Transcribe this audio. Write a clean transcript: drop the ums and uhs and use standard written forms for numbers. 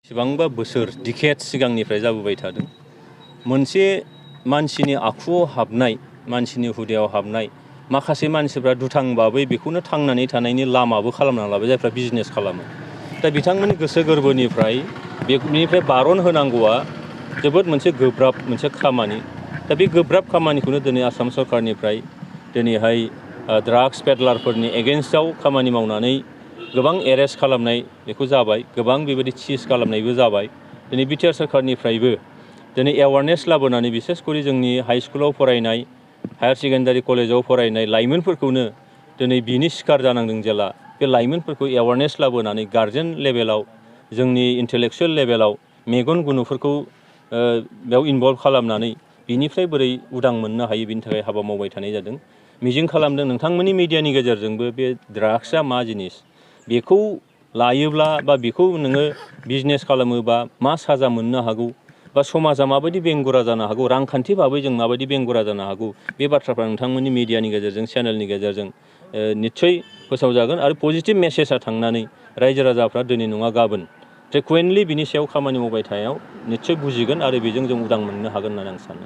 बेसेबांबा बोसोर डिकेड सिगांनिफ्राय जाबोबाय थादों। मोनसे मानसिनि आखुआव हाबनाय, मानसिनि हुदायाव हाबनाय माखासे मानसिफ्रा दुथांबाबो बेखौनो थांनानै थानायनि लामाबो खालामना लाबाय, जायफ्रा बिजनेस खालामो। दा बिथांमोननि गोसो गोरबोनिफ्राय बेनिफ्राय बारन होनांगौआ जोबोद मोनसे गोब्राब मोनसे खामानि। दा बे गोब्राब खामानिखौनो दिनै आसाम सरकारनिफ्राय दिनैहाय ड्राग्स पेडलारफोरनि एगेन्स्टआव खामानि मावनानै गोबां एरेस्ट खालामनाय बेखौ जाबाय, गोबां बेबायदि सिज खालामनायबो जाबाय। दिनै बिटिआर सरकारनिफ्रायबो दिनै एवारनेस लाबोनानै बिसेसकरि जोंनि हाइ स्कुलाव फरायनाय, हायार सेकेन्डारि कलेजाव फरायनाय लाइमोनफोरखौनो दिनै बिनि शिकार जानांदों जेला बे लाइमोनफोरखौ एवारनेस लाबोनानै गार्जेन लेभेलाव, जोंनि इन्टेलेक्सुयेल लेभेलाव मेगन गुनुफोरखौ बेयाव इनभल्भ खालामनानै बिनिफ्राय बोरै उदां मोननो हायो बिनि थाखाय हाबा मावबाय थानाय जादों। मिजिं खालामदों नोंथांमोननि मिडियानि गेजेरजोंबो बे ड्राग्सआ मा जिनिस, बेखौ लायोब्ला बा बेखौ नोङो बिजनेस खालामोबा मा साजा मोननो हागौ, बा समाजा माबायदि बेंगुरा जानो हागौ, रांखान्थि भाबै जों माबायदि बेंगुरा जानो हागौ, बे बाथ्राफ्रा नोंथांमोननि मिडियानि गेजेरजों, चेनेलनि गेजेरजों निस्सय फोसावजागोन आरो पजिटिभ मेसेजआ थांनानै रायजो राजाफ्रा दिनै नङा गाबोन फ्रिकुवेन्टलि बिनि सायाव खामानि मावबाय थानायाव निस्सय बुजिगोन आरो बेजों जों उदां मोननो हागोन होननानै आं सानो।